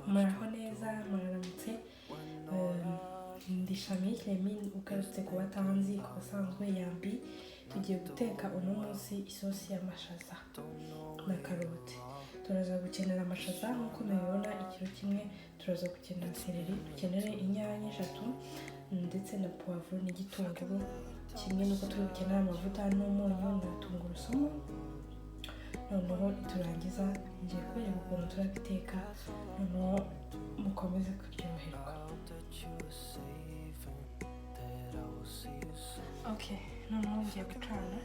Muraho neza, muraramutse. Ndi Shami Clemine, ugarutse ku batanzi, ku basanzwe yambi. Tugiye guteka uno munsi isosi y'amashaza na karoti. Turaza gukenera amashaza nk'uko mubibona, ikiro kimwe. Turaza gukenera seleri, dukenere inyanya eshatu ndetse na puwavuro n'igitunguru kimwe, n'uko turi bukenere amavuta n'umunyu na tungurusumu. Noneho niturangiza ngiye kubereka ukuntu turabiteka, noneho mukomeze kuryoherwa. Okay, noneho ngiye gucana,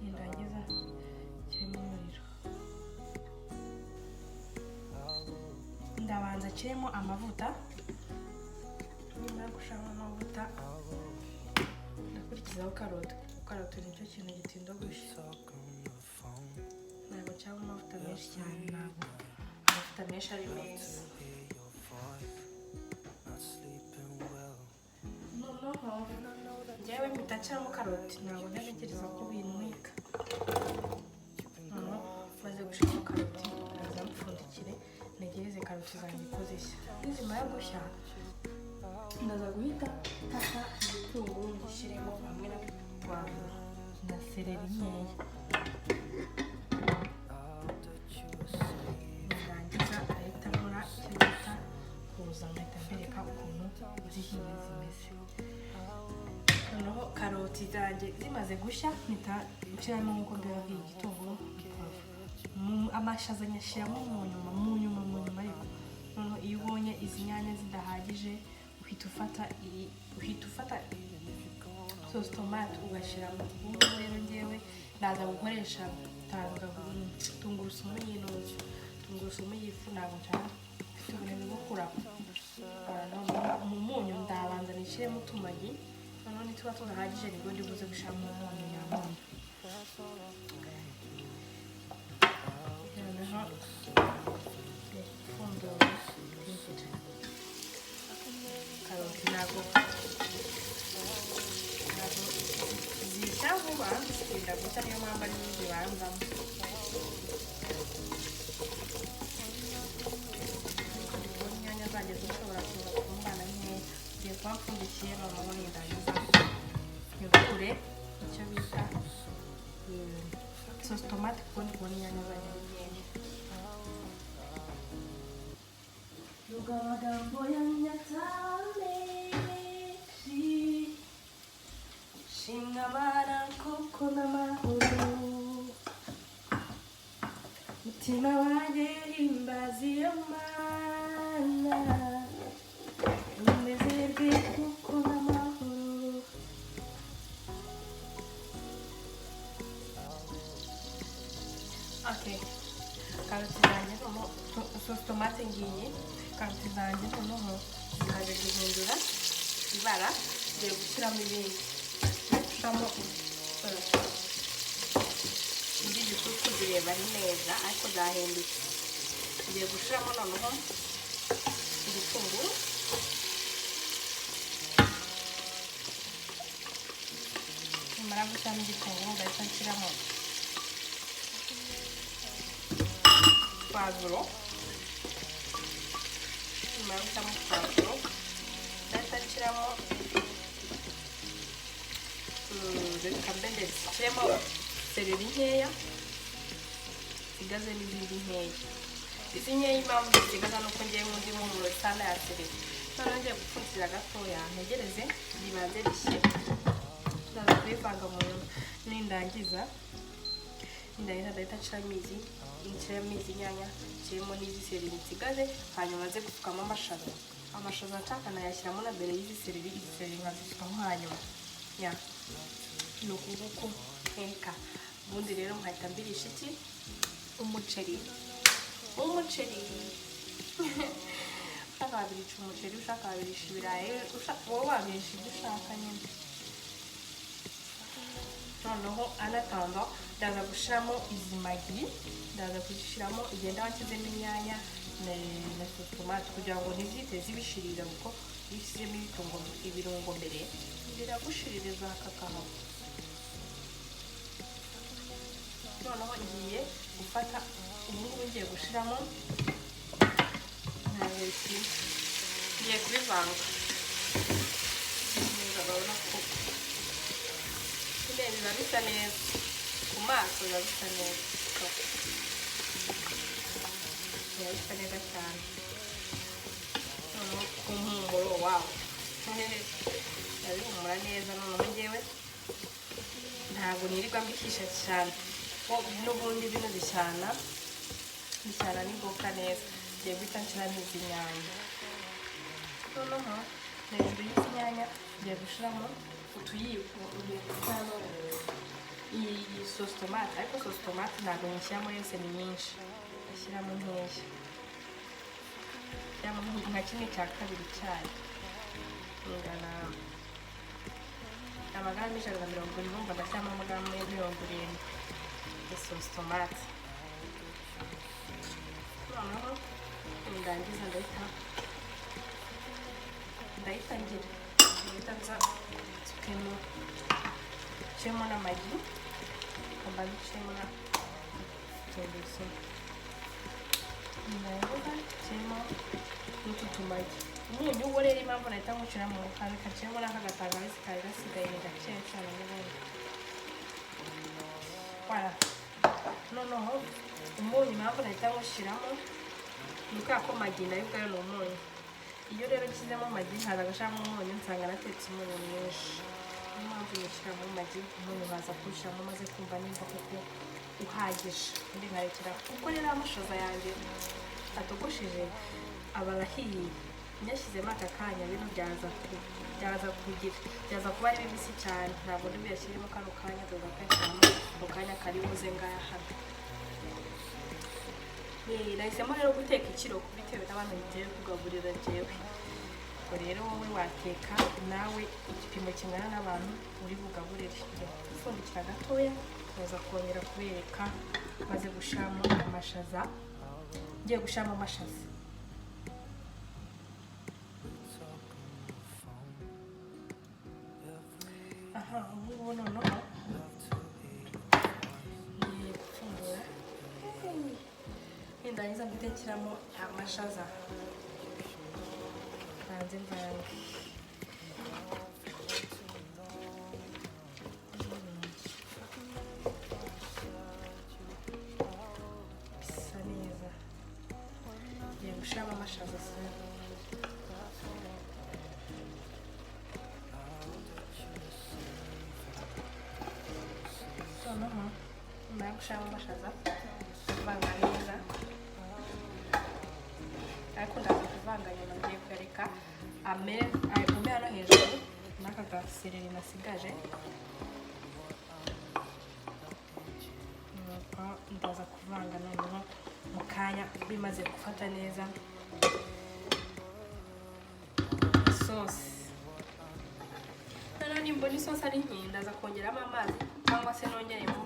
nindangiza nshyiremo umuriro. Ndabanza nshyiremo amavuta. Nimara gushyiramo amavuta, ndakurikizaho karoti, kuko karoti nicyo kintu gitinda gushya. Ntabwo nshyiramo amavuta menshi cyane, ntabwo amavuta menshi ari meza. Noneho njyewe mpita nshyiramo karoti, ntabwo ntegereza ko bintwika. Noneho maze gushyiramo karoti, ndaza mpfundikire, ntegereze karoti zanjye ko zishya. Nizimara gushya, ndaza guhita mfata igitunguru ngishyiremo hamwe na puwavuro na seleri nkeya. Nirangiza ahita nkora icyo bita kuza, nkahita mbereka ukuntu zihiye zimeze. Noneho karoti zanjye zimaze gushya, mpita nshyiramo nk'uko mbibabwiye igitunguru na puwavuro. Amashaza nyashyiramo mu nyuma, mu nyuma, mu nyuma. Ariko noneho iyo ubonye izi nyanya zidahagije, uhita ufata sauce tomate ugashyiramo. Ubu ngubu rero ngewe ndaza gukoresha tungurusumu y'intuza, tungurusumu y'ifu. Ntabwo nshaka, mfite ubunebwe bwo kurapa. Mu munyu ndabanza nishyiremo utumagi, noneho nituba tudahagije nibwo ndi buze gushyiramo umunyu nyamunyu. Noneho pfundura karoti, ntabwo zishya vuba, zitinda gushya, niyo mpamvu arizo zibanzamo. Ariko ndi kubona inyanya zanjye zishobora kuza kumbana nkeya. Ngiye kuba mpfundikiye, noneho nindangiza ntegure icyo bita sauce tomate, kuko ndi kubona inyanya zanjye ari nkeya. Nubwo amagambo y'anyatamenshi, shimwa Mana kuko n'amahoro. Mutima wanjye himbaza iyo Mana, unezerwe kuko n'amahoro. Okay, karoti zanjye noneho, sauce tomate ngiyi. Karoti zanjye noneho zimaze guhindura ibara, ngiye gushyiramo ibindi. Ngiye gushyiramo indi gisusu, zireba ari neza ariko zahindutse. Ngiye gushyiramo noneho igitunguru, nimara gushyiramo igitunguru ngahita nshyiramo puwavuro. Nimara gushyiramo puwavuro, ndahita nshyiramo, reka mbe ndetse nshyiremo seleri nkeya, nsigaze n'izindi nkeya. Izi nkeya impamvu nzisigaza ni uko ngiye nkunda impumuro sana ya seleri. Noneho ngiye gupfundikira gatoya, ntegereze ribanze rishye, ndaza kubivanga mu nyuma. Nindangiza ndahita nshyiramo izi, nshyiramo izi nyanya, nshyiremo n'izi seleri nsigaze, hanyuma nze gusukamo amashaza. Amashaza nshaka nayashyiramo na mbere y'izi seleri, izi seleri nkazisukamo hanyuma. Ya, ni uku nguku nteka. Ubundi rero nkahita mbirisha iki? Umuceri. Umuceri ushaka wabirisha umuceri, ushaka wabirisha ibirayi, wowe wabirisha ibyo ushaka nyine. Noneho anatanda ndaza gushyiramo izi magi, ndaza kuzishyiramo igenda wanshyizemo inyanya na sauce tomate kugira ngo ntizihite zibishirira, kuko iyo ushyizemo ibirungo mbere biragushiririza kakahava. Noneho ngiye gufata Ubu ngubu ngiye gushiramo, ntabwo bikwiye, ngiye kubivanga neza. Urabona ko nyine biba bisa neza ku maso, biba bisa neza, biba bisa neza cyane. Noneho ku mpumuro wawo, biba bihumura neza. Noneho ngewe ntabwo nirirwa mbihisha cyane, ko n'ubundi bino bishyana n'imboga neza. Ngiye guhita nshyiramo izi nyanya. Noneho hejuru y'izi nyanya ngiye gushyiramo utuyiko, ngiye gushyiramo iyi sauce tomate, ariko sauce tomate ntabwo nyishyiramo yose, ni nyinshi, ndashyiramo nkeya, nshyiramo nka 1/2 cyayo. Ingana amagarama 170, urumva ndashyiramo amagarama 70 ya sauce tomate. Noneho ndangiza ndahita ngira, ndahita nza nsukemo, nshyiremo n'amagi, mbanze nshyiremo na tungurusumu, ndavuga nshyiremo n'utu tumagi. Umunyu wo rero, impamvu nahita nywushyiramo, kandi kanshyiramo n'aka gatangawizi kari gasigaye, ni gakeya cyane n'ubundi. Voilà. Noneho umunyu, impamvu nahita nywushyiramo ni ukubera ko magi nayo ubwayo ni umunyu. Iyo rero nshyizemo magi nkaza gushyiramo umunyu, nsanga natetse umunyu mwinshi. Niyo mpamvu nyishyiramo magi, umunyu nkaza kuwushyiramo maze kumva nimba koko uhagije, undi nkarekera, kuko rero amashaza yanjye atogosheje aba arahiye. Nyashyizemo aka kanya, bino byaza kugira, byaza kuba ari bibisi cyane. Ntabwo ndi buyashyiremo kano kanya, tuza kuyashyiramo mu kanya kari buze ngaya hano. Nahisemo rero guteka ikiro bitewe n'abantu ngiye kugaburira njyewe. Ubwo rero wowe wateka nawe igipimo kingana n'abantu uri bugaburire. Ngiye gupfundikira gatoya, tuza kongera kubereka maze gushiramo amashaza. Ngiye gushiramo amashaza. Aha, ubu ngubu noneho ngiye gupfundura, nindangiza mpite nshyiramo amashaza, banze mvange. Bisa neza. Ngiye gushyiramo amashaza asa. Noneho nyuma yo gushyiramo amashaza, kuvanga neza, ariko ndaza kuvanga nyuma. Ngiye kuyareka amere, agume hano hejuru n'aka gasereri nasigaje. Nuko ndaza kuvanga noneho mu kanya bimaze gufata neza isosi. Noneho nimbona isosi ari nke, ndaza kongeramo amazi cyangwa se nongeremo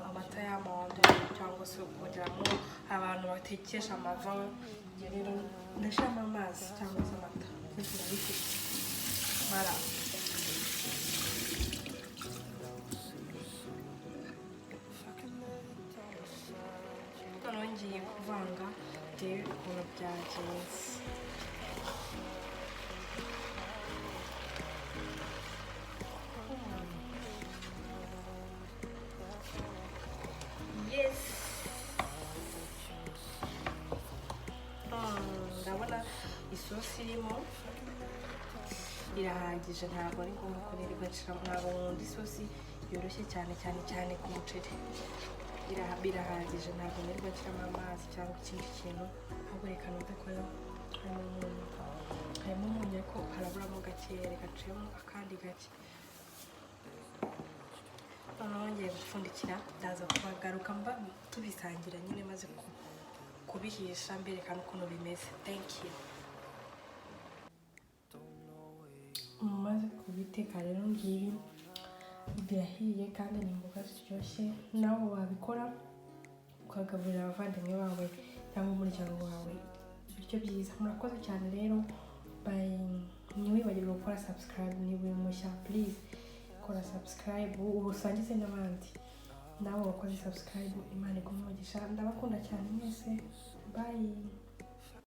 amata y'amande, cyangwa se kongeramo, abantu batekesha amava. Njye rero ndashyiramo amazi cyangwa se amata, byose ndabifite. Voilà. Noneho ngiye kuvanga, ndebe ukuntu byagenze. Yes. Ndabona isosi irimo irahagije, ntabwo ari ngombwa ko nirirwa nshiramo. Ntabwo nkunda isosi yoroshye cyane cyane cyane ku muceri. Birahagije, ntabwo nirirwa nshyiramo amazi cyangwa ikindi kintu. Ahubwo reka numve ko harimo umunyu. Harimo umunyu ariko haraburamo gakeya, reka nciyemo akandi gake. Noneho ngiye gupfundikira, ndaza kubagaruka mba tubisangira nyine, maze kubihisha mberekana ukuntu bimeze. Thank you. Mumaze kubiteka rero, ngibi birahiye kandi ni imboga ziryoshye. Nawe wabikora ukagaburira abavandimwe bawe cyangwa umuryango wawe ibiryo byiza. Murakoze cyane rero. Bye. Ntiwibagirwe gukora subscribe niba uri mushya. Please kora subscribe, ubusangize n'abandi. Nawe wakoze subscribe, Imana iguhe umugisha. Ndabakunda cyane mwese. Bye.